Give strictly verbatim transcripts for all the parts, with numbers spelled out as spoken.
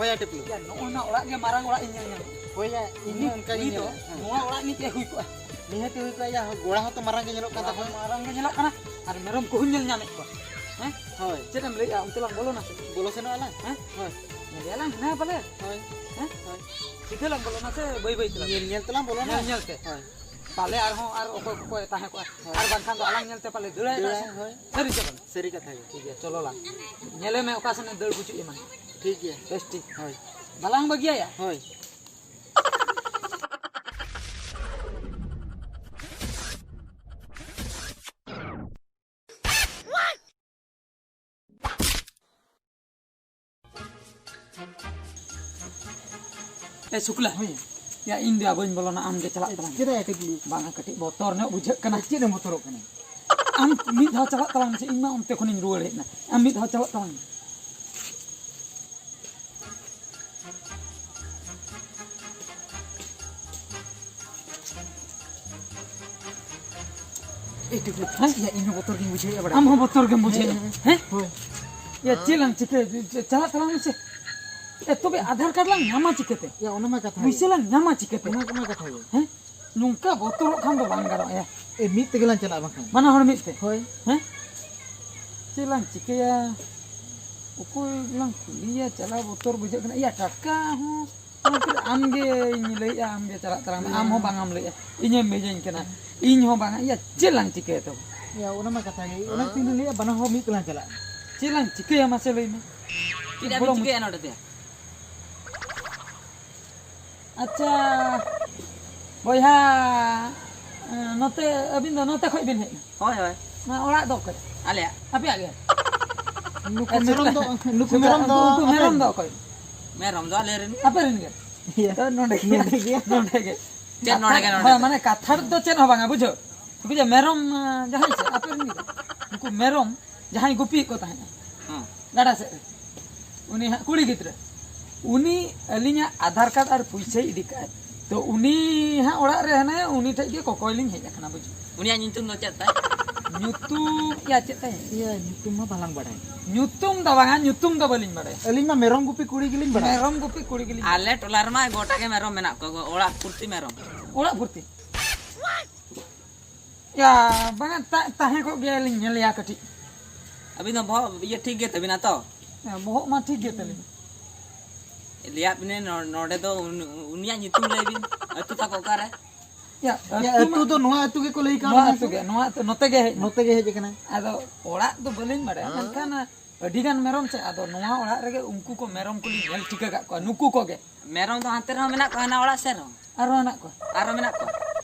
ᱦᱳᱭ, ᱟᱹᱰᱤ ᱯᱞᱩ᱾ ᱭᱟ, ᱱᱚᱜᱼᱚᱭ ᱱᱚᱣᱟ ᱚᱲᱟᱜ ᱜᱮ ᱢᱟᱨᱟᱝ ᱚᱲᱟᱜ ᱤᱧ ᱧᱮᱞ ᱧᱟᱢ᱾ ᱦᱳᱭ, ᱭᱟ, ᱤᱧ ᱦᱚᱸ ᱚᱱᱠᱟ ᱜᱤᱧ ᱩᱱᱤ ᱫᱚ ᱧᱮᱞᱟ᱾ ᱦᱮᱸ᱾ ᱱᱚᱣᱟ ᱚᱲᱟᱜ ᱨᱤᱱᱤᱡ ᱮ ᱦᱩᱭ ᱠᱚᱜᱼᱟ᱾ ᱱᱤᱦᱟᱹᱛ ᱦᱩᱭ ᱠᱚᱜᱼᱟ, ᱭᱟ, ᱜᱚᱲᱟ ᱦᱚᱸᱛᱚ ᱢᱟᱨᱟᱝ ᱜᱮ ᱧᱮᱞᱚᱜ ᱠᱟᱱ ᱛᱟᱠᱚᱣᱟ᱾ ᱢᱟᱨᱟᱝ ᱜᱮ ᱧᱮᱞᱚᱜ ᱠᱟᱱᱟ, ᱟᱨ ᱢᱮᱨᱚᱢ ᱠᱚᱦᱚᱸᱧ ᱧᱮᱞ ᱧᱟᱢᱮᱫ ᱠᱚᱣᱟ᱾ ᱦᱮᱸ? ᱦᱳᱭ᱾ ᱪᱮᱫ ᱮᱢ ᱞᱟᱹᱭᱮᱫᱼᱟ, ᱚᱱᱛᱮ ᱞᱟᱝ ᱵᱚᱞᱚᱱᱟ ᱥᱮ? ᱵᱚᱞᱚ ᱥᱮᱱᱚᱜ ᱟᱞᱟᱝ᱾ ᱦᱮᱸ? ᱦᱳᱭ᱾ ᱧᱮᱞᱮᱭᱟᱞᱟᱝ ᱦᱮᱱᱟᱜ ᱯᱟᱞᱮ᱾ ᱦᱳᱭ᱾ ᱦᱮᱸ? ᱦᱳᱭ᱾ ᱥᱤᱫᱷᱟᱹ ᱞᱟᱝ ᱵᱚᱞᱚᱱᱟ ᱥᱮ ᱵᱟᱹᱭ ᱵᱟᱹᱭ ᱛᱮᱞᱟᱝ? ᱧᱮᱞ ᱧᱮᱞ ᱛᱮᱞᱟᱝ ᱵᱚᱞᱚᱱᱟ᱾ ᱧᱮᱞ ᱧᱮᱞ ᱛᱮ᱾ ᱦᱳᱭ᱾ ᱯᱟᱞᱮ ᱟᱨᱦᱚᱸ ᱟᱨ ᱚᱠᱚᱭ ᱠᱚᱠᱚ ᱛᱟᱦᱮᱸ ᱠᱚᱜᱼᱟ᱾ ᱦᱳᱭ᱾ ᱟᱨ ᱵᱟᱝᱠᱷᱟᱱ ᱫᱚ ᱟᱞᱟᱝ ᱧᱮᱞ ᱛᱮ ᱯᱟᱞᱮ ᱫᱟᱹᱲᱟᱭ ᱫᱟᱹᱲᱟᱭ, ᱮᱴᱟᱜ ᱥᱮᱱ᱾ ᱦᱳᱭ᱾ ᱥᱟᱹᱨᱤ ᱥᱮ ᱵᱟᱝ? ᱥᱟᱹᱨᱤ ᱠᱟᱛᱷᱟ ᱜᱮ᱾ ᱴᱷᱤᱠ ᱜᱮᱭᱟ, ᱪᱚᱞᱚ ᱞᱟᱝ᱾ ᱧᱮᱞᱮ ᱢᱮ ᱚᱠᱟ ᱥᱮᱱᱮ ᱫᱟᱹᱲ ᱜᱩᱪᱩᱜ ᱮᱢᱟᱱ᱾ ᱴᱷᱤᱠ ᱜᱮᱭᱟ᱾ ᱵᱮᱥ ᱴᱷᱤᱠ᱾ ᱦᱳᱭ᱾ ᱵᱟᱞᱟᱝ ᱵᱟᱹᱜᱤᱭᱟᱭᱟ᱾ ᱦᱳᱭ᱾ ᱮ ᱥᱩᱠᱞᱟ᱾ ᱦᱳᱭ᱾ ᱭᱟ, ᱤᱧ ᱫᱚ ᱵᱟᱹᱧ ᱵᱚᱞᱚᱱᱟ, ᱟᱢ ᱜᱮ ᱪᱟᱞᱟᱜ ᱛᱟᱞᱟᱝ ᱢᱮ᱾ ᱪᱮᱫᱟᱜ ᱮ ᱴᱤᱠᱞᱤ? ᱵᱟᱝᱟ, ᱠᱟᱹᱴᱤᱡ ᱵᱚᱛᱚᱨ ᱧᱚᱜ ᱵᱩᱡᱷᱟᱹᱜ ᱠᱟᱱᱟ᱾ ᱪᱮᱫ ᱮᱢ ᱵᱚᱛᱚᱨᱚᱜ ᱠᱟᱱᱟ? ᱟᱢ ᱢᱤᱫ ᱫᱷᱟᱣ ᱪᱟᱞᱟᱜ ᱛᱟᱞᱟᱝ ᱢᱮᱥᱮ, ᱤᱧ ᱢᱟ ᱚᱱᱛᱮ ᱠᱷᱚᱱᱤᱧ ᱨᱩᱣᱟᱹᱲ ᱦᱮᱡ ᱮᱱᱟ᱾ ᱟᱢ ᱢᱤᱫ ᱫᱷᱟᱣ ᱪᱟᱞᱟᱜ ᱛᱟᱞᱟᱝ ᱢᱮ᱾ ᱮ ᱴᱤᱠᱞᱤ, ᱦᱮᱸ? ᱭᱟ, ᱤᱧ ᱦᱚᱸ ᱵᱚᱛᱚᱨ ᱜᱤᱧ ᱵᱩᱡᱷᱟᱹᱣᱮᱫᱼᱟ ᱵᱟᱲᱟᱭ᱾ ᱟᱢ ᱦᱚᱸ ᱵᱚᱛᱚᱨ ᱜᱮᱢ ᱵᱩᱡᱷᱟᱹᱣᱮᱫᱼᱟ, ᱦᱮᱸ, ᱦᱮᱸ? ᱦᱮᱸ? ᱦᱳᱭ᱾ ᱭᱟ, ᱪᱮᱫ ᱞᱟᱝ ᱪᱤᱠᱟᱹᱭᱟ? ᱪᱟᱞᱟᱜ ᱛᱟᱞᱟᱝ ᱢᱮᱥᱮ᱾ ᱮ, ᱛᱚᱵᱮ ᱟᱫᱷᱟᱨ ᱠᱟᱨᱰ ᱞᱟᱝ ᱧᱟᱢᱟ ᱪᱤᱠᱟᱹᱛᱮ? ᱭᱟ, ᱚᱱᱟ ᱢᱟ ᱠᱟᱛᱷᱟ ᱜᱮ᱾ ᱯᱩᱭᱥᱟᱹ ᱞᱟᱝ ᱧᱟᱢᱟ ᱪᱤᱠᱟᱹᱛᱮ? ᱚᱱᱟ ᱠᱚᱢᱟ ᱠᱟᱛᱷᱟ ᱜᱮ᱾ ᱦᱮᱸ? ᱱᱚᱝᱠᱟ ᱵᱚᱛᱚᱨᱚᱜ ᱠᱷᱟᱱ ᱫᱚ ᱵᱟᱝ ᱜᱟᱱᱚᱜᱼᱟ ᱭᱟ᱾ ᱮ, ᱢᱤᱫ ᱛᱮᱜᱮ ᱞᱟᱝ ᱪᱟᱞᱟᱜᱼᱟ ᱵᱟᱝᱠᱷᱟᱱ᱾ ᱵᱟᱱᱟ ᱦᱚᱲ ᱢᱤᱫ ᱛᱮ? ᱦᱳᱭ᱾ ᱦᱮᱸ? ᱪᱮᱫ ᱞᱟᱝ ᱪᱤᱠᱟᱹᱭᱟ? ᱚᱠᱚᱭ ᱞᱟᱝ ᱠᱩᱞᱤᱭᱟ? ᱪᱟᱞᱟᱣ ᱵᱚᱛᱚᱨ ᱵᱩᱡᱷᱟᱹᱜ ᱠᱟᱱᱟ᱾ ᱤᱭᱟ, ᱴᱟᱴᱠᱟ ᱦᱚᱸ ᱟᱢ ᱜᱮᱧ ᱞᱟᱹᱭᱮᱫᱼᱟ, ᱟᱢ ᱜᱮ ᱪᱟᱞᱟᱜ ᱛᱟᱞᱟᱝ ᱢᱮ᱾ ᱟᱢ ᱦᱚᱸ ᱵᱟᱝ ᱮᱢ ᱞᱟᱹᱭᱮᱫᱼᱟ, ᱤᱧᱮᱢ ᱵᱷᱮᱡᱟᱧ ᱠᱟᱱᱟ᱾ ᱤᱧ ᱦᱚᱸ ᱵᱟᱝᱟ, ᱤᱭᱟ, ᱪᱮᱫ ᱞᱟᱝ ᱪᱤᱠᱟᱹᱭᱟ ᱛᱚᱵᱮ? ᱤᱭᱟ, ᱚᱱᱟ ᱢᱟ ᱠᱟᱛᱷᱟ ᱜᱮ, ᱚᱱᱟ ᱛᱮᱧ ᱞᱟᱹᱭᱮᱫᱼᱟ, ᱵᱟᱱᱟ ᱦᱚᱲ ᱢᱤᱫ ᱛᱮᱞᱟᱝ ᱪᱟᱞᱟᱜᱼᱟ᱾ ᱪᱮᱫ ᱞᱟᱝ ᱪᱤᱠᱟᱹᱭᱟ ᱢᱟᱥᱮ ᱞᱟᱹᱭ ᱢᱮ? ᱪᱮᱫ ᱵᱚᱞᱚ ᱵᱤᱱ ᱢᱩᱪᱟᱹᱫ ᱪᱤᱠᱟᱹᱭᱟ ᱱᱚᱰᱮ ᱛᱮ? ᱟᱪᱪᱷᱟ ᱵᱚᱭᱦᱟ, ᱱᱚᱛᱮ ᱟᱹᱵᱤᱱ ᱫᱚ ᱱᱚᱛᱮ ᱠᱷᱚᱡ ᱵᱤᱱ ᱦᱮᱡ ᱮᱱᱟ? ᱦᱳᱭ, ᱦᱳᱭ᱾ ᱱᱚᱣᱟ ᱚᱲᱟᱜ ᱫᱚ ᱚᱠᱚᱭ? ᱟᱞᱮᱭᱟᱜ᱾ ᱟᱯᱮᱭᱟᱜ ᱜᱮ? ᱱᱩᱠᱩ ᱟᱪᱪᱷᱟ, ᱢᱮᱨᱚᱢ ᱫᱚ, ᱱᱩᱠᱩ ᱢᱮᱨᱚᱢ ᱫᱚ ᱩᱱᱠᱩ ᱢᱮᱨᱚᱢ ᱟᱯᱮ ᱫᱚ ᱚᱠᱚᱭ? ᱢᱮᱨᱚᱢ ᱫᱚ ᱟᱞᱮ ᱨᱮᱱ᱾ ᱟᱯᱮ ᱨᱮᱱ ᱜᱮ? ᱤᱭᱟᱹ᱾ ᱛᱚ ᱱᱚᱰᱮ ᱜᱮ, ᱱᱚᱰᱮ ᱜᱮ᱾ ᱱᱚᱰᱮ ᱜᱮ᱾ ᱪᱮᱫ ᱱᱚᱰᱮ ᱠᱟᱛᱷᱟ, ᱜᱮ, ᱱᱚᱰᱮ ᱦᱳᱭ, ᱫᱚ? ᱢᱟᱱᱮ ᱠᱟᱛᱷᱟ ᱨᱮᱫᱚ ᱪᱮᱫ ᱦᱚᱸ ᱵᱟᱝᱟ, ᱵᱩᱡᱷᱟᱹᱣ? ᱵᱩᱡᱷᱟᱹᱣ, ᱢᱮᱨᱚᱢ, ᱟᱸ, ᱡᱟᱦᱟᱸᱭ ᱥᱮ, ᱟᱯᱮ ᱨᱮᱱ ᱜᱮ᱾ ᱱᱩᱠᱩ ᱢᱮᱨᱚᱢ ᱡᱟᱦᱟᱸᱭ ᱜᱩᱯᱤᱭᱮᱫ ᱠᱚ ᱛᱟᱦᱮᱸᱫᱼᱟ᱾ ᱦᱮᱸ᱾ ᱜᱟᱰᱟ ᱥᱮᱫ ᱨᱮ᱾ ᱩᱱᱤ ᱦᱟᱸᱜ ᱠᱩᱲᱤ ᱜᱤᱫᱽᱨᱟᱹ᱾ ᱩᱱᱤ ᱟᱹᱞᱤᱧᱟᱜ ᱟᱫᱷᱟᱨ ᱠᱟᱨᱰ ᱟᱨ ᱯᱩᱭᱥᱟᱹᱭ ᱤᱫᱤ ᱠᱟᱜᱼᱟᱭ᱾ ᱛᱚ ᱩᱱᱤ ᱦᱟᱸᱜ ᱚᱲᱟᱜ ᱨᱮ ᱦᱟᱱᱮ ᱩᱱᱤ ᱴᱷᱮᱡ ᱜᱮ ᱠᱚᱠᱚᱭ ᱞᱤᱧ ᱦᱮᱡ ᱟᱠᱟᱱᱟ, ᱵᱩᱡᱷᱟᱹᱣ᱾ ᱩᱱᱤᱭᱟᱜ ᱧᱩᱛᱩᱢ ᱫᱚ ᱪᱮᱫ ᱛᱟᱭ? ᱧᱩᱛᱩᱢ, ᱭᱟ, ᱪᱮᱫ ᱛᱟᱭ? ᱤᱭᱟᱹ, ᱧᱩᱛᱩᱢ ᱢᱟ ᱵᱟᱞᱟᱝ ᱵᱟᱲᱟᱭ᱾ ᱧᱩᱛᱩᱢ ᱫᱚ ᱵᱟᱝᱟ, ᱧᱩᱛᱩᱢ ᱫᱚ ᱵᱟᱹᱞᱤᱧ ᱵᱟᱲᱟᱭᱟ᱾ ᱟᱹᱞᱤᱧ ᱢᱟ ᱢᱮᱨᱚᱢ ᱜᱩᱯᱤ ᱠᱩᱲᱤ ᱜᱮᱞᱤᱧ ᱵᱟᱲᱟᱭᱟ᱾ ᱢᱮᱨᱚᱢ ᱜᱩᱯᱤ ᱠᱩᱲᱤ ᱜᱮᱞᱤᱧ ᱟᱞᱮ ᱴᱚᱞᱟ ᱨᱮᱢᱟ ᱜᱚᱴᱟ ᱜᱮ ᱢᱮᱨᱚᱢ ᱢᱮᱱᱟᱜ ᱠᱚᱣᱟ, ᱚᱲᱟᱜ ᱯᱩᱨᱛᱤ ᱢᱮᱨᱚᱢ᱾ ᱚᱲᱟᱜ ᱯᱩᱨᱛᱤ? ᱭᱟ, ᱵᱟᱝᱟ, ᱛᱟ-, ᱛᱟᱦᱮᱸ ᱠᱚᱜ ᱜᱮᱭᱟᱞᱤᱧ, ᱧᱮᱞᱮᱭᱟ ᱠᱟᱹᱴᱤᱡ᱾ ᱟᱹᱵᱤᱱ ᱫᱚ ᱵᱚᱦᱚᱜ ᱤᱭᱟᱹ ᱴᱷᱤᱠ ᱜᱮ ᱛᱟᱹᱵᱤᱱᱟ ᱛᱚ? ᱦᱮᱸ, ᱵᱚᱦᱚᱜ ᱢᱟ ᱴᱷᱤᱠ ᱜᱮ ᱛᱟᱹᱞᱤᱧ᱾ ᱞᱟᱹᱭᱟᱫ ᱵᱤᱱᱟᱹᱧ ᱱᱚ-, ᱱᱚᱰᱮ ᱫᱚ ᱩᱱ-, ᱩᱱᱤᱭᱟᱜ ᱧᱩᱛᱩᱢ ᱞᱟᱹᱭ ᱵᱤᱱ᱾ ᱟᱹᱛᱩ ᱛᱟᱠᱚ ᱚᱠᱟᱨᱮ? ᱭᱟ, ᱭᱟ, ᱟᱹᱛᱩ ᱟᱹᱛᱩ ᱢᱟ ᱫᱚ ᱱᱚᱣᱟ ᱟᱹᱛᱩ ᱜᱮᱠᱚ ᱞᱟᱹᱭ ᱠᱟᱣᱫᱤᱧᱟ ᱱᱚᱣᱟ ᱟᱹᱛᱩ ᱥᱮ? ᱜᱮ, ᱱᱚᱣᱟ ᱟᱹᱛᱩ, ᱱᱚᱛᱮ ᱜᱮ ᱦᱮᱡ ᱮᱱᱟ᱾ ᱱᱚᱛᱮ ᱜᱮ ᱦᱮᱡ ᱟᱠᱟᱱᱟ᱾ ᱟᱫᱚ ᱚᱲᱟᱜ ᱫᱚ ᱵᱟᱹᱞᱤᱧ ᱵᱟᱲᱟᱭᱟ, ᱢᱮᱱᱠᱷᱟᱱ ᱟᱹᱰᱤ ᱜᱟᱱ ᱢᱮᱨᱚᱢ ᱥᱮ, ᱟᱫᱚ ᱱᱚᱣᱟ ᱚᱲᱟᱜ ᱨᱮᱜᱮ ᱩᱱᱠᱩ ᱠᱚ ᱢᱮᱨᱚᱢ ᱠᱚᱞᱤᱧ ᱧᱮᱞ ᱴᱷᱤᱠᱟᱹ ᱠᱟᱜ ᱠᱚᱣᱟ, ᱱᱩᱠᱩ ᱠᱚᱜᱮ᱾ ᱢᱮᱨᱚᱢ ᱫᱚ ᱦᱟᱱᱛᱮ ᱨᱮᱦᱚᱸ ᱢᱮᱱᱟᱜ ᱠᱚᱣᱟ, ᱦᱟᱱᱟ ᱚᱲᱟᱜ ᱥᱮᱫ ᱨᱮᱦᱚᱸ᱾ ᱟᱨᱦᱚᱸ ᱦᱮᱱᱟᱜ ᱠᱚᱣᱟ? ᱟᱨᱦᱚᱸ ᱢᱮᱱᱟᱜ ᱠᱚᱣᱟ᱾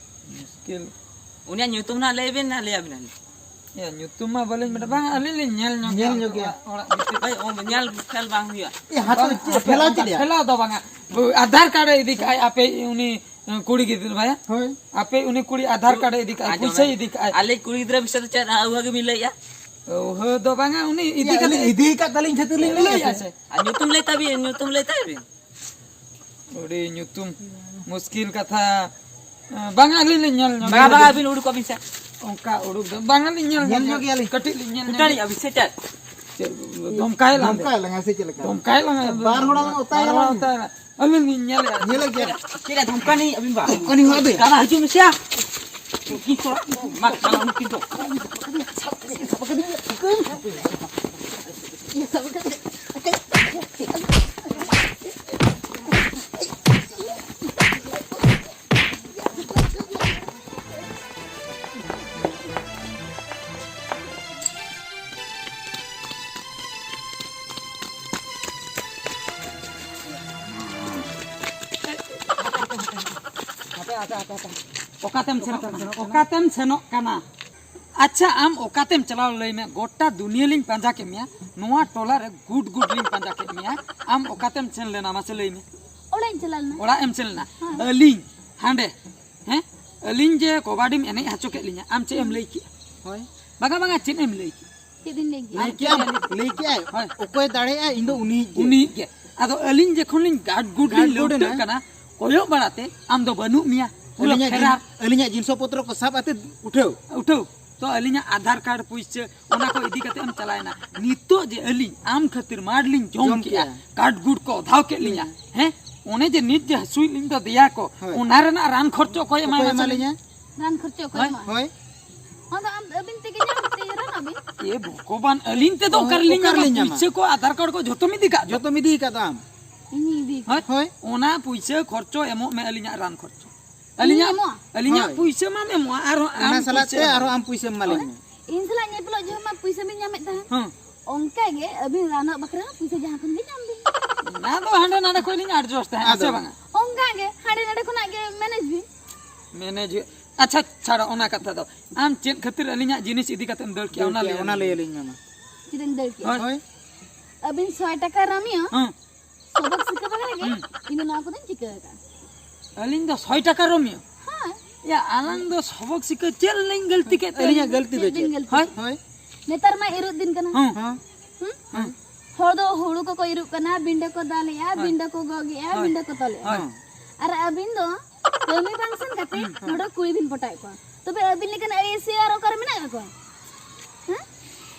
ᱢᱩᱥᱠᱤᱞ᱾ ᱩᱱᱤᱭᱟᱜ ᱧᱩᱛᱩᱢ ᱱᱟᱦᱟᱜ ᱞᱟᱹᱭ ᱵᱤᱱ, ᱱᱟᱦᱟᱜ ᱞᱟᱹᱭ ᱟᱵᱤᱱᱟᱞᱤᱧ᱾ ᱭᱟ, ᱧᱩᱛᱩᱢ ᱢᱟ ᱵᱟᱹᱞᱤᱧ ᱵᱟᱰᱟᱭ᱾ ᱵᱟᱝ, ᱟᱹᱞᱤᱧ ᱞᱤᱧ ᱧᱮᱞ ᱧᱚᱜ ᱧᱮᱞ ᱜᱮᱭᱟ ᱧᱚᱜ ᱜᱮᱭᱟ᱾ ᱚᱲᱟᱜ, ᱚᱲᱟᱜ ᱵᱷᱤᱛᱤᱨ᱾ ᱦᱳᱭ, ᱚ, ᱧᱮᱞ ᱠᱷᱮᱞ ᱵᱟᱝ ᱦᱩᱭᱩᱜᱼᱟ᱾ ᱮ, ᱦᱟᱛᱟᱣ ᱵᱟᱝ, ᱪᱮᱫ ᱟᱯᱮ ᱴᱷᱮᱞᱟᱣ ᱚᱱᱠᱟ ᱪᱮᱫ ᱭᱟ? ᱴᱷᱮᱞᱟᱣ ᱫᱚ ᱵᱟᱝᱟ᱾ ᱟᱫᱷᱟᱨ ᱠᱟᱨᱰ ᱮ ᱤᱫᱤ ᱠᱟᱜᱼᱟᱭ, ᱟᱯᱮ ᱩᱱᱤ ᱠᱩᱲᱤ ᱜᱤᱫᱽᱨᱟᱹ ᱵᱟᱭᱟ? ᱦᱳᱭ᱾ ᱟᱯᱮ ᱩᱱᱤ ᱠᱩᱲᱤ ᱟᱫᱷᱟᱨ ᱠᱟᱨᱰ ᱮ ᱤᱫᱤ ᱠᱟᱜᱼᱟ, ᱟᱸᱡᱚᱢ ᱯᱩᱭᱥᱟᱹᱭ ᱢᱮ᱾ ᱤᱫᱤ ᱠᱟᱜᱼᱟ᱾ ᱟᱞᱮ ᱠᱩᱲᱤ ᱜᱤᱫᱽᱨᱟᱹ ᱵᱤᱥᱚᱭ ᱛᱮ ᱪᱮᱫ ᱟᱹᱣᱦᱟᱹ ᱜᱮᱵᱤᱱ ᱞᱟᱹᱭᱮᱜᱼᱟ? ᱟᱹᱣᱦᱟᱹ ᱫᱚ ᱵᱟᱝᱟ, ᱩᱱᱤ ᱤᱫᱤ ᱭᱟ, ᱠᱟᱛᱮ ᱟᱹᱞᱤᱧ ᱤᱫᱤ ᱠᱟᱜ ᱛᱟᱹᱞᱤᱧ ᱠᱷᱟᱹᱛᱤᱨ ᱞᱤᱧ ᱞᱟᱹᱭᱮᱜᱼᱟ ᱞᱟᱹᱭᱮᱜᱼᱟ ᱥᱮ? ᱥᱮ? ᱟᱨ ᱧᱩᱛᱩᱢ ᱞᱟᱹᱭ ᱛᱟᱵᱤᱱ, ᱧᱩᱛᱩᱢ ᱞᱟᱹᱭ ᱛᱟᱵᱤᱱ᱾ ᱟᱹᱰᱤ ᱧᱩᱛᱩᱢ ᱢᱩᱥᱠᱤᱞ ᱠᱟᱛᱷᱟ᱾ ᱵᱟᱝᱟ, ᱟᱹᱞᱤᱧ ᱞᱤᱧ ᱧᱮᱞ ᱧᱚᱜ ᱵᱟᱝᱟ, ᱜᱮᱭᱟ᱾ ᱵᱟᱝᱟ, ᱟᱹᱵᱤᱱ ᱩᱰᱩᱠ ᱟᱵᱤᱱ ᱥᱮ᱾ ᱚᱱᱠᱟ ᱩᱰᱩᱠ ᱫᱚ ᱵᱟᱝᱟ, ᱞᱤᱧ ᱧᱮᱞ ᱧᱮᱞ ᱧᱚᱜ ᱧᱚᱜ ᱜᱮᱭᱟ᱾ ᱜᱮᱭᱟᱞᱤᱧ᱾ ᱠᱟᱹᱴᱤᱡ ᱞᱤᱧ ᱧᱮᱞ ᱧᱚᱜ ᱠᱩᱴᱟᱹᱲᱤᱡ ᱜᱮᱭᱟ᱾ ᱟᱵᱤᱱ ᱥᱮ ᱪᱮᱫ? ᱪᱮᱫ ᱫᱷᱚᱢᱠᱟᱭ ᱞᱟᱝ ᱫᱚ? ᱫᱷᱚᱢᱠᱟᱭ ᱞᱟᱝᱟ ᱥᱮ ᱪᱮᱫ ᱞᱮᱠᱟ? ᱫᱷᱚᱢᱠᱟᱭ ᱞᱟᱝᱟ᱾ ᱵᱟᱨ ᱦᱚᱲ ᱞᱟᱝ ᱚᱛᱟᱭ ᱵᱟᱨ ᱦᱚᱲ ᱞᱟᱝ᱾ ᱚᱛᱟᱭ ᱞᱟᱝ᱾ ᱟᱹᱞᱤᱧ ᱞᱤᱧ ᱧᱮᱞᱮᱫᱼᱟ᱾ ᱧᱮᱞᱮᱫ ᱜᱮᱭᱟ᱾ ᱪᱮᱫ ᱮ ᱫᱷᱚᱢᱠᱟᱱᱤ ᱟᱹᱵᱤᱱ ᱵᱟ? ᱫᱷᱚᱢᱠᱟᱱᱤ ᱦᱚᱸ ᱟᱹᱵᱤᱱ? ᱫᱟᱫᱟ ᱦᱤᱡᱩᱜ ᱢᱮᱥᱮ ᱭᱟ᱾ ᱩᱱᱠᱤᱱ ᱠᱚ, ᱢᱟ, ᱢᱟ, ᱩᱱᱠᱤᱱ ᱫᱚ᱾ ᱚᱠᱟᱛᱮᱢ ᱥᱮᱱᱚᱜ ᱠᱟᱱᱟ? ᱚᱠᱟᱛᱮᱢ ᱥᱮᱱᱚᱜ ᱠᱟᱱᱟ? ᱟᱪᱪᱷᱟ, ᱟᱢ ᱚᱠᱟᱛᱮᱢ ᱪᱟᱞᱟᱣ ᱞᱟᱹᱭ ᱢᱮ? ᱜᱚᱴᱟ ᱫᱩᱱᱤᱭᱟᱹ ᱞᱤᱧ ᱯᱟᱸᱡᱟ ᱠᱮᱫ ᱢᱮᱭᱟ, ᱱᱚᱣᱟ ᱴᱚᱞᱟ ᱨᱮ ᱜᱩᱰ ᱜᱩᱰ ᱞᱤᱧ ᱯᱟᱸᱡᱟ ᱠᱮᱫ ᱢᱮᱭᱟ, ᱟᱢ ᱚᱠᱟᱛᱮᱢ ᱥᱮᱱ ᱞᱮᱱᱟ ᱢᱟᱥᱮ ᱞᱟᱹᱭ ᱢᱮ? ᱚᱲᱟᱜ ᱤᱧ ᱪᱟᱞᱟᱣ ᱞᱮᱱᱟ᱾ ᱚᱲᱟᱜ ᱮᱢ ᱥᱮᱱ ᱞᱮᱱᱟ? ᱦᱮᱸ᱾ ᱟᱹᱞᱤᱧ ᱦᱟᱸᱰᱮ, ᱦᱮᱸ, ᱟᱹᱞᱤᱧ ᱡᱮ ᱠᱚᱵᱟᱰᱤᱢ ᱮᱱᱮᱡ ᱦᱚᱪᱚ ᱠᱮᱫ ᱞᱤᱧᱟ, ᱟᱢ ᱪᱮᱫ ᱮᱢ ᱞᱟᱹᱭ ᱠᱮᱜᱼᱟ? ᱦᱳᱭ᱾ ᱵᱟᱝᱟ, ᱵᱟᱝᱟ, ᱪᱮᱫ ᱮᱢ ᱞᱟᱹᱭ ᱠᱮᱜᱼᱟ? ᱪᱮᱫ ᱤᱧ ᱞᱟᱹᱭ ᱠᱮᱜᱼᱟ? ᱞᱟᱹᱭ ᱠᱮᱜᱼᱟᱢ, ᱞᱟᱹᱭ ᱠᱮᱜᱼᱟᱭ, ᱦᱳᱭ᱾ ᱚᱠᱚᱭ ᱫᱟᱲᱮᱭᱟᱜᱼᱟ, ᱤᱧ ᱫᱚ ᱩᱱᱤᱭᱤᱡ ᱜᱮ᱾ ᱩᱱᱤᱭᱤᱡ ᱜᱮ᱾ ᱟᱫᱚ ᱟᱹᱞᱤᱧ ᱡᱚᱠᱷᱚᱱ ᱞᱤᱧ ᱜᱟᱰ ᱜᱩᱰ ᱞᱤᱧ ᱜᱟᱰ ᱜᱩᱰ ᱞᱩᱴᱟᱹᱜ ᱮᱱᱟ᱾ ᱠᱟᱱᱟ, ᱠᱚᱭᱚᱜ ᱵᱟᱲᱟᱛᱮ ᱟᱢ ᱫᱚ ᱵᱟᱹᱱᱩᱜ ᱢᱮᱭᱟ, ᱯᱩᱨᱟᱹ ᱟᱹᱞᱤᱧᱟᱜ ᱯᱷᱮᱨᱟᱨ᱾ ᱡᱤᱱ-, ᱟᱹᱞᱤᱧᱟᱜ ᱡᱤᱱᱤᱥ ᱯᱚᱛᱨᱚ ᱠᱚ ᱥᱟᱵ ᱟᱛᱮ ᱩᱴᱷᱟᱹᱣ᱾ ᱩᱴᱷᱟᱹᱣ᱾ ᱛᱚ ᱟᱹᱞᱤᱧᱟᱜ ᱟᱫᱷᱟᱨ ᱠᱟᱨᱰ ᱯᱩᱭᱥᱟᱹ ᱚᱱᱟ ᱠᱚ ᱤᱫᱤ ᱠᱟᱛᱮ ᱮᱢ ᱪᱟᱞᱟᱣᱮᱱᱟ᱾ ᱱᱤᱛᱚᱜ ᱡᱮ ᱟᱹᱞᱤᱧ ᱟᱢ ᱠᱷᱟᱹᱛᱤᱨ ᱢᱟᱨ ᱞᱤᱧ ᱡᱚᱢ ᱡᱚᱢ ᱠᱮᱜᱼᱟ, ᱠᱮᱜᱼᱟ᱾ ᱠᱟᱴ ᱜᱩᱴ ᱠᱚ ᱚᱫᱷᱟᱣ ᱠᱮᱫ ᱞᱤᱧᱟ, ᱦᱮᱸ, ᱚᱱᱮ ᱡᱮ ᱱᱤᱛ ᱡᱮ ᱦᱟᱹᱥᱩᱭᱮᱫ ᱞᱤᱧ ᱫᱚ ᱫᱮᱭᱟ ᱠᱚ, ᱦᱳᱭ᱾ ᱚᱱᱟ ᱨᱮᱱᱟᱜ ᱨᱟᱱ ᱠᱷᱚᱨᱪᱟ ᱚᱠᱚᱭ ᱮᱢᱟᱭ ᱚᱠᱚᱭ ᱢᱟᱥᱮ ᱞᱟᱹᱭ ᱮᱢᱟᱞᱤᱧᱟ? ᱢᱮ? ᱨᱟᱱ ᱠᱷᱚᱨᱪᱟ ᱚᱠᱚᱭ ᱦᱳᱭ᱾ ᱮᱢᱟ? ᱦᱳᱭ᱾ ᱚᱱᱟ ᱫᱚ ᱟᱢ ᱟᱹᱵᱤᱱ ᱛᱮᱜᱮ ᱧᱟᱢ ᱛᱮ ᱨᱟᱱᱚᱜ ᱵᱤᱱ᱾ ᱮ ᱵᱷᱚᱜᱚᱵᱟᱱ, ᱟᱹᱞᱤᱧ ᱛᱮᱫᱚ ᱚ, ᱚᱠᱟ ᱨᱮᱞᱤᱧ ᱚᱠᱟ ᱧᱟᱢᱟ? ᱨᱮᱞᱤᱧ ᱧᱟᱢᱟ? ᱯᱩᱭᱥᱟᱹ ᱠᱚ ᱟᱫᱷᱟᱨ ᱠᱟᱨᱰ ᱠᱚ ᱡᱷᱚᱛᱚᱢ ᱤᱫᱤ ᱠᱟᱜ ᱫᱚ᱾ ᱡᱚᱛᱚᱢ ᱤᱫᱤ ᱠᱟᱫ ᱫᱚ ᱟᱢ᱾ ᱤᱧᱤᱧ ᱤᱫᱤ ᱠᱟᱜ᱾ ᱦᱳᱭ? ᱦᱳᱭ᱾ ᱚᱱᱟ ᱯᱩᱭᱥᱟᱹ ᱠᱷᱚᱨᱪᱚ ᱮᱢᱚᱜ ᱢᱮ, ᱟᱹᱞᱤᱧᱟᱜ ᱨᱟᱱ ᱠᱷᱚᱨᱪᱚ᱾ ᱤᱧᱤᱧ ᱟᱹᱞᱤᱧᱟᱜ, ᱮᱢᱚᱜᱼᱟ? ᱟᱹᱞᱤᱧᱟᱜ ᱦᱳᱭ᱾ ᱯᱩᱭᱥᱟᱹ ᱢᱟᱢ ᱮᱢᱚᱜᱼᱟ, ᱟᱨᱦᱚᱸ ᱟᱢ ᱚᱱᱟ ᱥᱟᱞᱟᱜ ᱯᱩᱭᱥᱟᱹ ᱛᱮ ᱮᱢᱚᱜᱼᱟ᱾ ᱟᱨᱦᱚᱸ ᱟᱢ ᱯᱩᱭᱥᱟᱹᱢ ᱮᱢᱟᱞᱤᱧ ᱦᱳᱭ᱾ ᱢᱮ᱾ ᱤᱧ ᱥᱟᱞᱟᱜ ᱧᱮᱯᱮᱞᱚᱜ ᱡᱚᱠᱷᱚᱱ ᱢᱟ ᱯᱩᱭᱥᱟᱹ ᱵᱤᱱ ᱧᱟᱢᱮᱫ ᱛᱟᱦᱮᱸᱫ᱾ ᱦᱮᱸ᱾ ᱚᱱᱠᱟ ᱜᱮ ᱟᱹᱵᱤᱱ ᱨᱟᱱᱚᱜ ᱵᱟᱠᱷᱨᱟ ᱦᱚᱸ ᱯᱩᱭᱥᱟᱹ ᱡᱟᱦᱟᱸ ᱠᱷᱚᱱ ᱜᱮ ᱧᱟᱢ ᱵᱤᱱ᱾ ᱚᱱᱟ ᱫᱚ ᱦᱟᱸᱰᱮ ᱱᱟᱰᱮ ᱠᱷᱚᱱ ᱞᱤᱧ adjust ᱛᱟᱦᱮᱸᱫ, ᱦᱮᱸ ᱥᱮ ᱟᱫᱚ ᱵᱟᱝᱟ? ᱚᱱᱠᱟ ᱜᱮ ᱦᱟᱸᱰᱮ ᱱᱟᱰᱮ ᱠᱷᱚᱱᱟᱜ ᱜᱮ manage ᱵᱤᱱ᱾ Manage ᱦᱩᱭᱩᱜ, ᱟᱪᱪᱷᱟ, ᱪᱷᱟᱲᱚ ᱚᱱᱟ ᱠᱟᱛᱷᱟ ᱫᱚ᱾ ᱟᱢ ᱪᱮᱫ ᱠᱷᱟᱹᱛᱤᱨ ᱟᱹᱞᱤᱧᱟᱜ ᱡᱤᱱᱤᱥ ᱤᱫᱤ ᱠᱟᱛᱮᱢ ᱫᱟᱹᱲ ᱠᱮᱜᱼᱟ, ᱫᱟᱹᱲ ᱚᱱᱟ ᱠᱮᱜᱼᱟ, ᱞᱟᱹᱭ ᱚᱱᱟ ᱟᱹᱞᱤᱧ ᱞᱟᱹᱭ ᱢᱮ᱾ ᱟᱹᱞᱤᱧ ᱢᱮ ᱢᱟ᱾ ᱪᱮᱫ ᱮᱢ ᱫᱟᱹᱲ ᱠᱮᱜᱼᱟ? ᱦᱳᱭ᱾ ᱦᱳᱭ᱾ ᱟᱹᱵᱤᱱ ᱥᱚᱭ ᱴᱟᱠᱟ ᱨᱟᱢᱤᱭᱚ ᱦᱮᱸ᱾ ᱥᱚᱵᱚᱫ ᱥᱤᱠᱟᱹ ᱵᱟᱠᱷᱨᱟ ᱜᱮ ᱦᱩᱸ᱾ ᱤᱧ ᱫᱚ ᱱᱚᱣᱟ ᱠᱚᱫᱚᱧ ᱪᱤᱠᱟᱹ ᱟᱠᱟᱫᱼᱟ᱾ ᱟᱹᱞᱤᱧ ᱫᱚ ᱥᱚᱭ ᱴᱟᱠᱟ ᱨᱚᱢᱤᱭᱚ? ᱦᱳᱭ᱾ ᱭᱟ, ᱟᱞᱟᱝ ᱫᱚ ᱥᱚᱵᱚᱫ ᱥᱤᱠᱟᱹ ᱪᱮᱫ ᱞᱤᱧ ᱜᱟᱹᱞᱛᱤ ᱠᱮᱫ ᱟᱹᱞᱤᱧᱟᱜ ᱛᱮᱞᱤᱧ? ᱜᱟᱹᱞᱛᱤ ᱫᱚ ᱪᱮᱫ ᱪᱮᱫ? ᱵᱤᱱ ᱜᱟᱹᱞᱛᱤ? ᱦᱳᱭ᱾ ᱦᱳᱭ᱾ ᱱᱮᱛᱟᱨ ᱢᱟ ᱤᱨᱚᱜ ᱫᱤᱱ ᱠᱟᱱᱟ᱾ ᱦᱚᱸ᱾ ᱦᱚᱸ᱾ ᱦᱩᱸ? ᱦᱚᱸ᱾ ᱦᱚᱲ ᱫᱚ ᱦᱩᱲᱩ ᱠᱚᱠᱚ ᱤᱨᱚᱜ ᱠᱟᱱᱟ, ᱵᱤᱸᱰᱟᱹ ᱠᱚ ᱫᱟᱞᱮᱜᱼᱟ, ᱦᱳᱭ᱾ ᱵᱤᱸᱰᱟᱹ ᱠᱚ ᱜᱚᱜᱮᱜᱼᱟ, ᱦᱳᱭ᱾ ᱵᱤᱸᱰᱟᱹ ᱠᱚ ᱛᱚᱞᱮᱜᱼᱟ᱾ ᱦᱳᱭ᱾ ᱟᱨ ᱟᱹᱵᱤᱱ ᱫᱚ ᱠᱟᱹᱢᱤ ᱵᱟᱝ ᱥᱮᱱ ᱠᱟᱛᱮ ᱦᱩᱸ, ᱦᱩᱸ᱾ ᱱᱚᱰᱮ ᱠᱩᱲᱤ ᱵᱤᱱ ᱯᱚᱴᱟᱣᱮᱫ ᱠᱚᱣᱟ᱾ ᱛᱚᱵᱮ ᱟᱹᱵᱤᱱ ᱞᱮᱠᱟᱱ ᱟᱹᱭ ᱮᱥ ᱟᱨ ᱚᱠᱟᱨᱮ ᱢᱮᱱᱟᱜ ᱠᱟᱜ ᱠᱚᱣᱟ? ᱦᱮᱸ?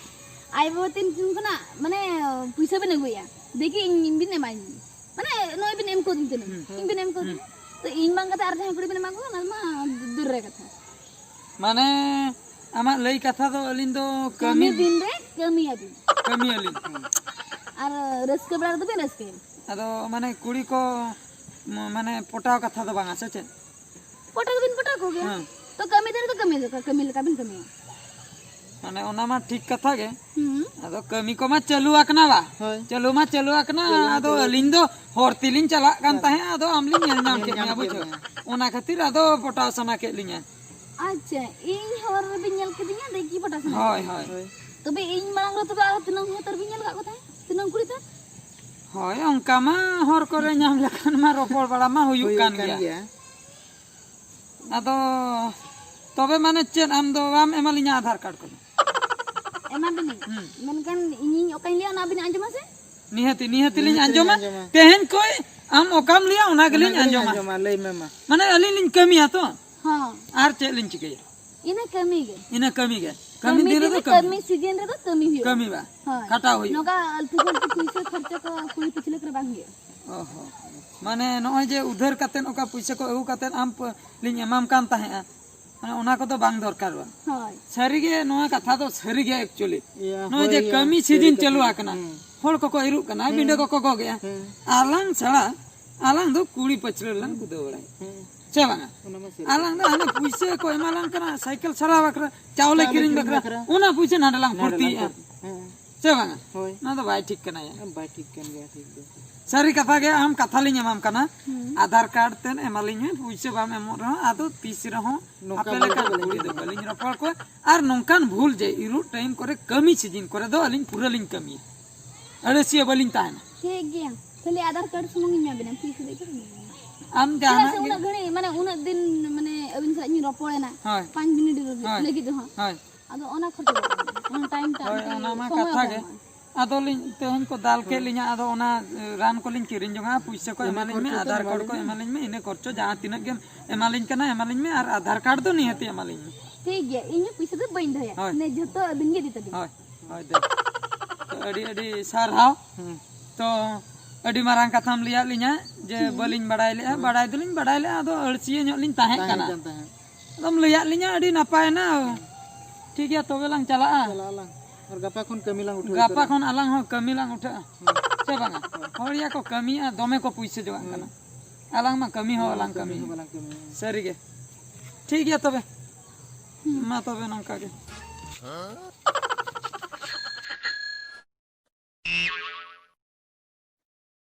ᱟᱭᱳ ᱵᱟᱵᱟ ᱛᱤᱱ ᱠᱷᱚᱱᱟᱜ ᱢᱟᱱᱮ ᱯᱩᱭᱥᱟᱹ ᱵᱤᱱ ᱟᱹᱜᱩᱭᱟ, ᱫᱮᱠᱷᱤ ᱤᱧ ᱵᱤᱱ ᱮᱢᱟᱧ᱾ ᱢᱟᱱᱮ ᱱᱚᱜᱼᱚᱭ ᱵᱤᱱ ᱮᱢ ᱠᱟᱹᱫᱤᱧ ᱛᱟᱹᱞᱤᱧ, ᱦᱩᱸ᱾ ᱤᱧ ᱵᱤᱱ ᱮᱢ ᱠᱟᱹᱫᱤᱧ᱾ ᱦᱩᱸ᱾ ᱛᱚ ᱤᱧ ᱵᱟᱝ ᱠᱟᱛᱮ ᱟᱨ ᱡᱟᱦᱟᱸᱭ ᱠᱩᱲᱤ ᱵᱤᱱ ᱮᱢᱟ ᱠᱚᱣᱟ, ᱚᱱᱟ ᱢᱟ ᱫᱩᱨ ᱨᱮ ᱠᱟᱛᱷᱟ᱾ ᱢᱟᱱᱮ ᱟᱢᱟᱜ ᱞᱟᱹᱭ ᱠᱟᱛᱷᱟ ᱫᱚ ᱟᱹᱞᱤᱧ ᱫᱚ ᱠᱟᱹᱢᱤ ᱠᱟᱹᱢᱤ ᱫᱤᱱ ᱨᱮ ᱠᱟᱹᱢᱤᱭᱟᱵᱤᱱ᱾ ᱠᱟᱹᱢᱤᱭᱟᱞᱤᱧ᱾ ᱟᱨ ᱨᱟᱹᱥᱠᱟᱹ ᱵᱮᱲᱟ ᱨᱮᱫᱚ ᱵᱤᱱ ᱨᱟᱹᱥᱠᱟᱹᱭᱟ᱾ ᱟᱫᱚ ᱢᱟᱱᱮ ᱠᱩᱲᱤ ᱠᱚ ᱢ-, ᱢᱟᱱᱮ ᱯᱚᱴᱟᱣ ᱠᱟᱛᱷᱟ ᱫᱚ ᱵᱟᱝᱟ ᱥᱮ ᱪᱮᱫ? ᱯᱚᱴᱟᱣ ᱫᱚᱵᱤᱱ ᱯᱚᱴᱟᱣ ᱠᱚᱜᱮᱭᱟ᱾ ᱦᱮᱸ᱾ ᱛᱚ ᱠᱟᱹᱢᱤ ᱫᱤᱱ ᱨᱮᱫᱚ ᱠᱟᱹᱢᱤ ᱫᱚᱨᱠᱟᱨ, ᱠᱟᱹᱢᱤ ᱞᱮᱠᱟ ᱵᱤᱱ ᱠᱟᱹᱢᱤᱭᱟ᱾ ᱢᱟᱱᱮ ᱚᱱᱟ ᱢᱟ ᱴᱷᱤᱠ ᱠᱟᱛᱷᱟ ᱜᱮ᱾ ᱦᱩᱸ᱾ ᱟᱫᱚ ᱠᱟᱹᱢᱤ ᱠᱚᱢᱟ ᱪᱟᱹᱞᱩ ᱟᱠᱟᱱᱟ ᱵᱟ᱾ ᱦᱳᱭ᱾ ᱪᱟᱹᱞᱩ ᱢᱟ ᱪᱟᱹᱞᱩ ᱟᱠᱟᱱᱟ, ᱪᱟᱹᱞᱩ ᱢᱟ ᱟᱫᱚ ᱪᱟᱹᱞᱩ ᱟᱹᱞᱤᱧ ᱫᱚ ᱦᱚᱨ ᱛᱮᱞᱤᱧ ᱪᱟᱞᱟᱜ ᱠᱟᱱ ᱦᱳᱭ᱾ ᱛᱟᱦᱮᱸᱫ, ᱟᱫᱚ ᱟᱢ ᱞᱤᱧ ᱧᱮᱞ ᱧᱟᱢ ᱧᱮᱞ ᱠᱮᱫ ᱧᱟᱢ ᱢᱮᱭᱟ, ᱠᱮᱫ ᱵᱩᱡᱷᱟᱹᱣ᱾ ᱢᱮᱭᱟ᱾ ᱚᱱᱟ ᱠᱷᱟᱹᱛᱤᱨ ᱟᱫᱚ ᱯᱚᱴᱟᱣ ᱥᱟᱱᱟ ᱠᱮᱫ ᱞᱤᱧᱟ᱾ ᱟᱪᱪᱷᱟ, ᱤᱧ ᱦᱚᱨ ᱨᱮᱵᱤᱱ ᱧᱮᱞ ᱠᱮᱫᱤᱧᱟ, ᱫᱮᱠᱷᱤ ᱯᱚᱴᱟᱣ ᱥᱟᱱᱟ ᱦᱳᱭ, ᱠᱮᱫ ᱦᱳᱭ᱾ ᱞᱤᱧᱟ᱾ ᱦᱳᱭ᱾ ᱛᱚᱵᱮ ᱤᱧ ᱢᱟᱲᱟᱝ ᱨᱮ ᱛᱚᱵᱮ ᱟᱨ ᱛᱤᱱᱟᱹᱝ ᱦᱚᱲ ᱛᱟᱨ ᱵᱤᱱ ᱧᱮᱞ ᱟᱠᱟᱫ ᱠᱚ ᱛᱟᱦᱮᱸᱫ? ᱛᱤᱱᱟᱹᱝ ᱠᱩᱲᱤ ᱛᱟᱨ? ᱦᱳᱭ, ᱚᱱᱠᱟ ᱢᱟ ᱦᱚᱨ ᱠᱚᱨᱮ ᱧᱟᱢ ᱞᱮᱠᱷᱟᱱ ᱢᱟ ᱨᱚᱯᱚᱲ ᱵᱟᱲᱟ ᱢᱟ ᱦᱩᱭᱩᱜ ᱦᱩᱭᱩᱜ ᱠᱟᱱ ᱠᱟᱱ ᱜᱮᱭᱟ᱾ ᱜᱮᱭᱟ᱾ ᱟᱫᱚ ᱛᱚᱵᱮ ᱢᱟᱱᱮ ᱪᱮᱫ, ᱟᱢ ᱫᱚ ᱵᱟᱢ ᱮᱢᱟ ᱞᱤᱧᱟ ᱟᱫᱷᱟᱨ ᱠᱟᱨᱰ ᱠᱚᱫᱚ? ᱮᱢᱟ ᱵᱤᱱᱟᱹᱧ᱾ ᱦᱩᱸ᱾ ᱢᱮᱱᱠᱷᱟᱱ ᱤᱧᱤᱧ ᱚᱠᱟᱧ ᱞᱟᱹᱭᱟ, ᱚᱱᱟ ᱟᱹᱵᱤᱱ ᱟᱸᱡᱚᱢᱟ ᱥᱮ? ᱱᱤᱦᱟᱹᱛᱤ, ᱱᱤᱦᱟᱹᱛᱤ ᱞᱤᱧ ᱱᱤᱦᱟᱹᱛᱤ ᱞᱤᱧ ᱟᱸᱡᱚᱢᱟ᱾ ᱟᱸᱡᱚᱢᱟ᱾ ᱛᱮᱦᱮᱧ ᱠᱷᱚᱡ ᱟᱢ ᱚᱠᱟᱢ ᱞᱟᱹᱭᱟ, ᱚᱱᱟ ᱚᱱᱟ ᱜᱮᱞᱤᱧ ᱜᱮᱞᱤᱧ ᱟᱸᱡᱚᱢᱟ᱾ ᱟᱸᱡᱚᱢᱟ, ᱞᱟᱹᱭ ᱢᱮ ᱢᱟ᱾ ᱢᱟᱱᱮ ᱟᱹᱞᱤᱧ ᱞᱤᱧ ᱠᱟᱹᱢᱤᱭᱟ ᱛᱚ᱾ ᱦᱚᱸ᱾ ᱟᱨ ᱪᱮᱫ ᱞᱤᱧ ᱪᱤᱠᱟᱹᱭᱟ? ᱤᱱᱟᱹ ᱠᱟᱹᱢᱤ ᱜᱮ᱾ ᱤᱱᱟᱹ ᱠᱟᱹᱢᱤ ᱜᱮ᱾ ᱠᱟᱹᱢᱤ ᱠᱟᱹᱢᱤ ᱫᱤᱱ ᱨᱮᱫᱚ ᱫᱤᱱ ᱨᱮ, ᱠᱟᱹᱢᱤ᱾ ᱠᱟᱹᱢᱤ ᱥᱤᱡᱤᱱ ᱨᱮᱫᱚ ᱠᱟᱹᱢᱤ ᱦᱩᱭᱩᱜᱼᱟ᱾ ᱠᱟᱹᱢᱤ ᱵᱟ᱾ ᱦᱳᱭ᱾ ᱠᱷᱟᱴᱟᱣ ᱦᱩᱭᱩᱜᱼᱟ᱾ ᱱᱚᱝᱠᱟ ᱟᱞᱛᱩ ᱯᱷᱟᱞᱛᱩ ᱯᱩᱭᱥᱟᱹ ᱠᱷᱚᱨᱪᱟ ᱠᱚ ᱠᱩᱲᱤ ᱯᱤᱪᱷᱞᱟᱹ ᱠᱚᱨᱮ ᱵᱟᱝ ᱦᱩᱭᱩᱜᱼᱟ᱾ ᱚ ᱦᱚᱸ᱾ ᱢᱟᱱᱮ ᱱᱚᱜᱼᱚᱭ ᱡᱮ ᱩᱫᱷᱟᱹᱨ ᱠᱟᱛᱮᱫ ᱚᱠᱟ ᱯᱩᱭᱥᱟᱹ ᱠᱚ ᱟᱹᱜᱩ ᱠᱟᱛᱮᱫ ᱟᱢ ᱯ-, ᱞᱤᱧ ᱮᱢᱟᱢ ᱠᱟᱱ ᱛᱟᱦᱮᱸᱜᱼᱟ, ᱢᱟᱱᱮ ᱚᱱᱟ ᱠᱚᱫᱚ ᱵᱟᱝ ᱫᱚᱨᱠᱟᱨᱚᱜᱼᱟ᱾ ᱦᱳᱭ᱾ ᱥᱟᱹᱨᱤᱜᱮ ᱱᱚᱣᱟ ᱠᱟᱛᱷᱟ ᱫᱚ ᱥᱟᱹᱨᱤᱜᱮ actually᱾ ᱤᱭᱟᱹ, ᱱᱚᱜᱼᱚᱭ ᱦᱳᱭ, ᱡᱮ ᱤᱭᱟᱹ, ᱠᱟᱹᱢᱤ ᱥᱟᱹᱨᱤ ᱥᱤᱡᱤᱱ ᱠᱟᱛᱷᱟ ᱪᱟᱹᱞᱩ ᱠᱟᱱᱟ᱾ ᱟᱠᱟᱱᱟ᱾ ᱦᱮᱸ᱾ ᱦᱚᱲ ᱠᱚᱠᱚ ᱤᱨᱚᱜ ᱠᱟᱱᱟ, ᱦᱮᱸ᱾ ᱵᱤᱸᱰᱟᱹ ᱠᱚᱠᱚ ᱜᱚᱜᱮᱜᱼᱟ᱾ ᱦᱮᱸ᱾ ᱟᱞᱟᱝ ᱪᱷᱟᱲᱟ ᱟᱞᱟᱝ ᱫᱚ ᱠᱩᱲᱤ ᱯᱟᱹᱪᱷᱞᱟᱹ ᱨᱮᱞᱟᱝ ᱠᱩᱫᱟᱹᱣ ᱵᱟᱲᱟᱭᱟ᱾ ᱦᱮᱸ᱾ ᱥᱮ ᱵᱟᱝᱟ? ᱚᱱᱟ ᱢᱟ ᱥᱟᱹᱨᱤ ᱟᱞᱟᱝ ᱠᱟᱛᱷᱟ᱾ ᱫᱚ ᱦᱟᱱᱮ ᱯᱩᱭᱥᱟᱹ ᱠᱚ ᱮᱢᱟᱞᱟᱝ ᱠᱟᱱᱟ, ᱥᱟᱭᱠᱮᱞ ᱥᱟᱨᱟᱣ ᱵᱟᱠᱷᱨᱟ, ᱪᱟᱣᱞᱮ ᱪᱟᱣᱞᱮ ᱠᱤᱨᱤᱧ ᱠᱤᱨᱤᱧ ᱵᱟᱠᱷᱨᱟ, ᱵᱟᱠᱷᱨᱟ᱾ ᱚᱱᱟ ᱯᱩᱭᱥᱟᱹ ᱱᱟᱰᱮ ᱞᱟᱝ ᱱᱟᱰᱮ ᱞᱟᱝ ᱯᱷᱩᱨᱛᱤᱭᱮᱜᱼᱟ᱾ ᱯᱷᱩᱨ-, ᱦᱮᱸ᱾ ᱥᱮ ᱵᱟᱝᱟ? ᱦᱳᱭ᱾ ᱚᱱᱟ ᱫᱚ ᱵᱟᱭ ᱴᱷᱤᱠ ᱠᱟᱱᱟ ᱭᱟ᱾ ᱵᱟᱭ ᱴᱷᱤᱠ ᱠᱟᱱ ᱜᱮᱭᱟ, ᱴᱷᱤᱠ ᱫᱚ᱾ ᱥᱟᱹᱨᱤ ᱠᱟᱛᱷᱟ ᱜᱮ, ᱟᱢ ᱠᱟᱛᱷᱟ ᱞᱤᱧ ᱮᱢᱟᱢ ᱠᱟᱱᱟ᱾ ᱦᱩᱸ᱾ ᱟᱫᱷᱟᱨ ᱠᱟᱨᱰ ᱛᱮᱫ ᱮᱢᱟᱞᱤᱧ ᱢᱮ, ᱯᱩᱭᱥᱟᱹ ᱵᱟᱢ ᱮᱢᱚᱜ ᱨᱮᱦᱚᱸ, ᱟᱫᱚ ᱛᱤᱥ ᱨᱮᱦᱚᱸ ᱱᱚᱝᱠᱟ ᱟᱯᱮ ᱵᱷᱩᱞ ᱞᱮᱠᱟᱱ ᱫᱚ ᱵᱟᱹᱞᱤᱧ ᱠᱩᱲᱤ ᱫᱚ ᱠᱟᱹᱢᱤᱭᱟ᱾ ᱵᱟᱹᱞᱤᱧ ᱨᱚᱯᱚᱲ ᱠᱚᱣᱟ᱾ ᱟᱨ ᱱᱚᱝᱠᱟᱱ ᱵᱷᱩᱞ ᱡᱮ ᱤᱨᱚᱜ time ᱠᱚᱨᱮ, ᱠᱟᱹᱢᱤ ᱥᱤᱡᱤᱱ ᱠᱚᱨᱮ ᱫᱚ ᱟᱹᱞᱤᱧ ᱯᱩᱨᱟᱹ ᱞᱤᱧ ᱠᱟᱹᱢᱤᱭᱟ᱾ ᱟᱹᱲᱟᱹᱥᱤᱭᱟᱹ ᱵᱟᱹᱞᱤᱧ ᱛᱟᱦᱮᱱᱟ᱾ ᱴᱷᱤᱠ ᱜᱮᱭᱟ, ᱠᱷᱟᱹᱞᱤ ᱟᱫᱷᱟᱨ ᱠᱟᱨᱰ ᱥᱩᱢᱩᱝ ᱤᱧ ᱮᱢᱟ ᱵᱤᱱᱟ, ᱯᱷᱤᱥ ᱫᱚ ᱪᱮᱫ ᱦᱚᱸ ᱵᱟᱝ ᱠᱟᱱᱟ᱾ ᱟᱢ ᱪᱮᱫᱟᱜ ᱡᱟᱦᱟᱱᱟᱜ ᱥᱮ ᱜᱮ ᱩᱱᱟᱹᱜ ᱜᱷᱟᱹᱲᱤᱡ, ᱢᱟᱱᱮ ᱩᱱᱟᱹᱜ ᱫᱤᱱ, ᱢᱟᱱᱮ ᱟᱹᱵᱤᱱ ᱥᱟᱞᱟᱜ ᱤᱧ ᱨᱚᱯᱚᱲᱮᱱᱟ, ᱦᱳᱭ᱾ ᱯᱟᱸᱪ ᱢᱤᱱᱤᱴ ᱦᱳᱭ᱾ ᱞᱟᱹᱜᱤᱫ ᱫᱚ ᱦᱟᱸᱜ᱾ ᱦᱳᱭ᱾ ᱟᱫᱚ ᱚᱱᱟ ᱠᱷᱚᱨᱪᱟ ᱫᱚ ᱵᱟᱝ ᱠᱟᱱᱟ᱾ ᱚᱱᱟ time ᱴᱟᱜ ᱦᱳᱭ, ᱢᱤᱫᱴᱤᱡ ᱚᱱᱟ ᱢᱟ ᱥᱚᱢᱚᱭ ᱠᱟᱛᱷᱟ ᱠᱚ ᱜᱮ᱾ ᱮᱢᱟ᱾ ᱟᱫᱚᱞᱤᱧ ᱛᱮᱦᱮᱧ ᱠᱚ ᱫᱟᱞ ᱠᱮᱫ ᱦᱳᱭ᱾ ᱞᱤᱧᱟ, ᱟᱫᱚ ᱚᱱᱟ, ᱮ, ᱨᱟᱱ ᱠᱚᱞᱤᱧ ᱠᱤᱨᱤᱧ ᱡᱚᱝᱟ, ᱯᱩᱭᱥᱟᱹ ᱠᱚ ᱚᱱᱟ ᱮᱢᱟᱞᱤᱧ ᱢᱮ, ᱠᱷᱚᱨᱪᱟ ᱫᱚ ᱟᱫᱷᱟᱨ ᱠᱟᱨᱰ ᱠᱚ ᱵᱟᱹᱞᱤᱧ ᱮᱢᱟᱞᱤᱧ ᱢᱮ, ᱤᱱᱟᱹ ᱠᱷᱚᱨᱪᱟ ᱡᱟᱦᱟᱸ ᱛᱤᱱᱟᱹᱜ ᱜᱮᱢ ᱮᱢᱟᱞᱤᱧ ᱠᱟᱱᱟ, ᱮᱢᱟᱞᱤᱧ ᱢᱮ, ᱟᱨ ᱟᱫᱷᱟᱨ ᱠᱟᱨᱰ ᱫᱚ ᱱᱤᱦᱟᱹᱛᱤ ᱮᱢᱟᱞᱤᱧ ᱢᱮ᱾ ᱴᱷᱤᱠ ᱜᱮᱭᱟ, ᱤᱧ ᱦᱚᱸ ᱯᱩᱭᱥᱟᱹ ᱫᱚ ᱵᱟᱹᱧ ᱫᱚᱦᱚᱭᱟ᱾ ᱦᱳᱭ᱾ ᱢᱟᱱᱮ ᱡᱷᱚᱛᱚ ᱟᱹᱵᱤᱱ ᱜᱮ ᱤᱫᱤ ᱛᱟᱵᱤᱱ᱾ ᱦᱳᱭ, ᱦᱳᱭ, ᱫᱮ᱾ ᱛᱚ, ᱟᱹᱰᱤ, ᱟᱹᱰᱤ ᱥᱟᱨᱦᱟᱣ᱾ ᱦᱩᱸ᱾ ᱛᱚ, ᱟᱹᱰᱤ ᱢᱟᱨᱟᱝ ᱠᱟᱛᱷᱟᱢ ᱞᱟᱹᱭᱟᱫ ᱞᱤᱧᱟ ᱡᱮ ᱦᱩᱸ᱾ ᱵᱟᱹᱞᱤᱧ ᱵᱟᱲᱟᱭ ᱞᱮᱜᱼᱟ᱾ ᱦᱳᱭ᱾ ᱵᱟᱲᱟᱭ ᱫᱚᱞᱤᱧ ᱵᱟᱲᱟᱭ ᱞᱮᱜᱼᱟ, ᱟᱫᱚ ᱟᱹᱲᱥᱤᱭᱟᱹ ᱧᱚᱜ ᱞᱤᱧ ᱛᱟᱦᱮᱸ ᱛᱟᱦᱮᱸ ᱠᱟᱱᱟ᱾ ᱠᱟᱱ ᱛᱟᱦᱮᱸᱫ᱾ ᱟᱫᱚᱢ ᱞᱟᱹᱭᱟᱫ ᱞᱤᱧᱟ, ᱟᱹᱰᱤ ᱱᱟᱯᱟᱭᱮᱱᱟ᱾ ᱦᱩᱸ᱾ ᱴᱷᱤᱠ ᱜᱮᱭᱟ, ᱛᱚᱵᱮ ᱞᱟᱝ ᱪᱟᱞᱟᱜᱼᱟ᱾ ᱪᱟᱞᱟᱜ ᱟᱞᱟᱝ᱾ ᱟᱨ ᱜᱟᱯᱟ ᱠᱷᱚᱱ ᱠᱟᱹᱢᱤ ᱞᱟᱝ ᱩᱴᱷᱟᱹᱣ ᱜᱟᱯᱟ ᱩᱛᱟᱹᱨᱟ᱾ ᱠᱷᱚᱱ ᱟᱞᱟᱝ ᱦᱚᱸ ᱠᱟᱹᱢᱤ ᱞᱟᱝ ᱩᱴᱷᱟᱹᱜᱼᱟ᱾ ᱦᱩᱸ᱾ ᱥᱮ ᱵᱟᱝᱟ? ᱦᱳᱭ᱾ ᱦᱚᱲ ᱭᱟ ᱠᱚ ᱠᱟᱹᱢᱤᱭᱮᱫᱼᱟ, ᱫᱚᱢᱮ ᱠᱚ ᱯᱩᱭᱥᱟᱹ ᱡᱚᱝᱟᱜ ᱦᱳᱭ᱾ ᱠᱟᱱᱟ᱾ ᱟᱞᱟᱝ ᱢᱟ ᱠᱟᱹᱢᱤ ᱦᱚᱸ ᱦᱳᱭ, ᱵᱟᱞᱟᱝ ᱠᱟᱹᱢᱤ ᱠᱟᱹᱢᱤᱭᱟ᱾ ᱦᱚᱸ ᱵᱟᱞᱟᱝ ᱠᱟᱹᱢᱤᱭᱟ᱾ ᱥᱟᱹᱨᱤ ᱜᱮ᱾ ᱴᱷᱤᱠ ᱜᱮᱭᱟ ᱛᱚᱵᱮ᱾ ᱦᱩᱸ᱾ ᱢᱟ ᱛᱚᱵᱮ ᱱᱚᱝᱠᱟ ᱜᱮ᱾